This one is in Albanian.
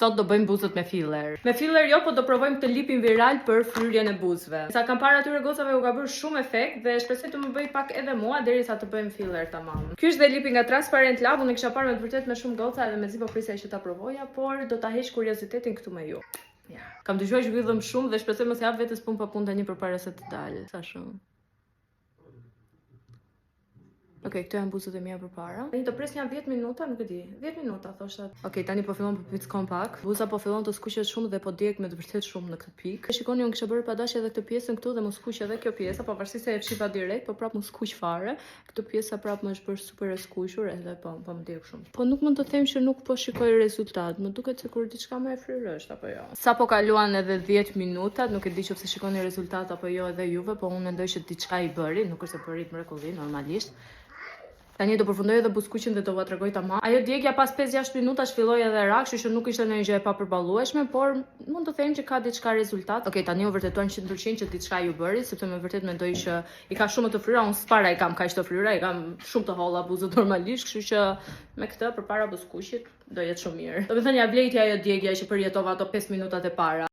Sot do bëjmë buzët me filler. Me filler jo, po do provojmë këtë lipin viral për fryrjen e buzëve. Sa kam parë atyre gocave u ka bërë shumë efekt dhe shpresoj të më bëj pak edhe mua derisa të bëjmë filler tamam. Ky është dhe lipi nga Transparent Lab, unë e kisha parë me të vërtetë me shumë goca edhe mezi po prisja që ta provoja, por do ta heq kuriozitetin këtu me ju. Ja. Kam dëgjuar që ky dhëm shumë dhe shpresoj mos jap vetes punë pa punë tani përpara se të dalë. Sa shumë. Okej, këto janë buzët e mia përpara. Tani do pres një 10 minuta, nuk e di. 10 minuta thosha. Okej, tani po fillon po pickon pak. Buza po fillon të skuqet shumë dhe po djeg me të vërtetë shumë në këtë pikë. E shikoni, unë kisha bërë pa dashje edhe këtë pjesën këtu dhe më skuq edhe kjo pjesa, pavarësisht se e fshiva direkt, po prap më skuq fare. Këtë pjesa prap më është bërë super e skuqur edhe po më djeg shumë. Po nuk mund të them që nuk po shikoj rezultat. Më duket sikur diçka më e fryrë është apo jo. Sa po kaluan edhe 10 minuta, nuk e di nëse shikoni rezultat apo jo edhe juve, po unë mendoj që diçka i bëri, nuk është se bëri mrekulli normalisht. Tani do përfundoj edhe buzëkuqin dhe do ua tregoj tamam. Ajo djegja pas 5-6 minutash filloi edhe ra, kështu që nuk ishte ndonjë gjë e papërballueshme, por mund të them që ka diçka rezultat. Okej, tani u vërtetuan 100% që diçka ju bëri, sepse me vërtet mendoj që i ka shumë të fryra, unë s'para i kam kaq të fryra, i kam shumë të holla buzët normalisht, kështu që me këtë përpara buzëkuqit do jetë shumë mirë. Do të thënë ja vlejti ajo djegja që përjetova ato 5 minutat e para.